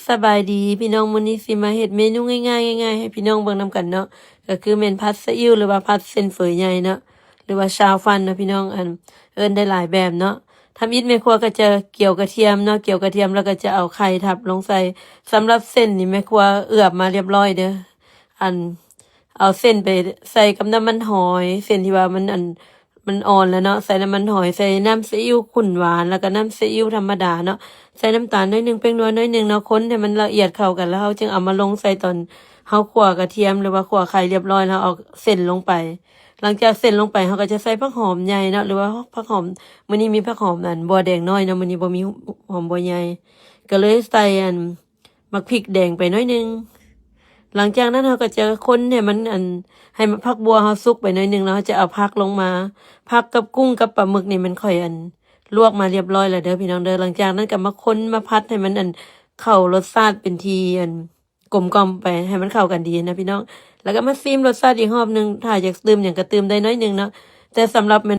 ສະບາຍດີພີ່ນ້ອງ, ມື້ນີ້ຊິມາເຮັດເມນູງ່າຍໆ ງ່າຍໆ ໃຫ້ພີ່ນ້ອງເບິ່ງນຳກັນເນາະ, ກໍຄືແມ່ນຜັດຊີອິ້ວ ຫຼືວ່າຜັດເສັ້ນເຝີໃຫຍ່ເນາະ ຫຼືວ່າຊາວຟັນເນາະພີ່ນ້ອງ, ອັນ ເອີ້ນໄດ້ຫຼາຍແບບເນາະ. ທຳອິດແມ່ຄົວກໍຈະກຽວກະທຽມເນາະ, ກຽວກະທຽມແລ້ວກໍຈະເອົາໄຂ່ທັບລົງໃສ່. ສຳລັບເສັ້ນນີ້ແມ່ຄົວເອືອບມາລຽບຮ້ອຍເດີ້, ອັນ ເອົາເສັ້ນໄປໃສ່ກັບນ້ຳມັນຫອຍ, ເສັ້ນທີ່ວ່າມັນ ອັນ ມັນອ່ອນແລ້ວເນາະ, ໃສ່ນ້ຳມັນຫອຍ, ໃສ່ນ້ຳຊີອິ້ວຂຸ້ນຫວານ ແລ້ວກໍນ້ຳຊີອິ້ວທຳມະດາເນາະ, ໃສ່ນ້ຳຕານໜ້ອຍໜຶ່ງ, ແປ້ງນົວໜ້ອຍໜຶ່ງເນາະ, ຄົນໃຫ້ມັນລະອຽດເຂົ້າກັນ, ແລ້ວເຮົາຈຶ່ງເອົາມາລົງໃສ່ຕອນເຮົາຂົ້ວກະທຽມ ຫຼືວ່າຂົ້ວໄຂ່ລຽບຮ້ອຍ ແລ້ວເອົາເສັ້ນລົງໄປ. ຫຼັງຈາກເສັ້ນລົງໄປ ເຮົາກໍຈະໃສ່ຜັກຫອມໃຫຍ່ເນາະ ຫຼືວ່າຜັກຫອມ, ມື້ນີ້ມີຜັກຫອມ ອັນ ບົວແດງນ້ອຍເນາະ, ມື້ນີ້ບໍ່ມີຫອມບົວໃຫຍ່, ກໍເລີຍໃສ່ ອັນ ໝາກພິກແດງໄປໜ້ອຍໜຶ່ງ. ຫຼັງຈາກນັ້ນເຮົາກໍຈະຄົນໃຫ້ມັນ ອັນ ໃຫ້ມັນ ຜັກບົວເຮົາສຸກໄປໜ້ອຍໜຶ່ງ, ແລ້ວເຮົາຈະເອົາຜັກລົງມາ. ຜັກກັບກຸ້ງກັບປາໝຶກນີ້ມັນຂ້ອຍ ອັນ ລວກມາລຽບຮ້ອຍແລ້ວເດີ້ພີ່ນ້ອງເດີ້. ຫຼັງຈາກນັ້ນກໍມາຄົນມາຜັດໃຫ້ມັນ ອັນ ເຂົ້າລົດຊາດເປັນທີ່ ອັນ ກົມກ່ອມໄປ ໃຫ້ມັນເຂົ້າກັນດີນະພີ່ນ້ອງ, ແລ້ວກໍມາຊີມລົດຊາດອີກຮອບໜຶ່ງ, ຖ້າຢາກຕື່ມຫຍັງກໍຕື່ມໄດ້ໜ້ອຍໜຶ່ງເນາະ, ແຕ່ສຳລັບແມ່ນ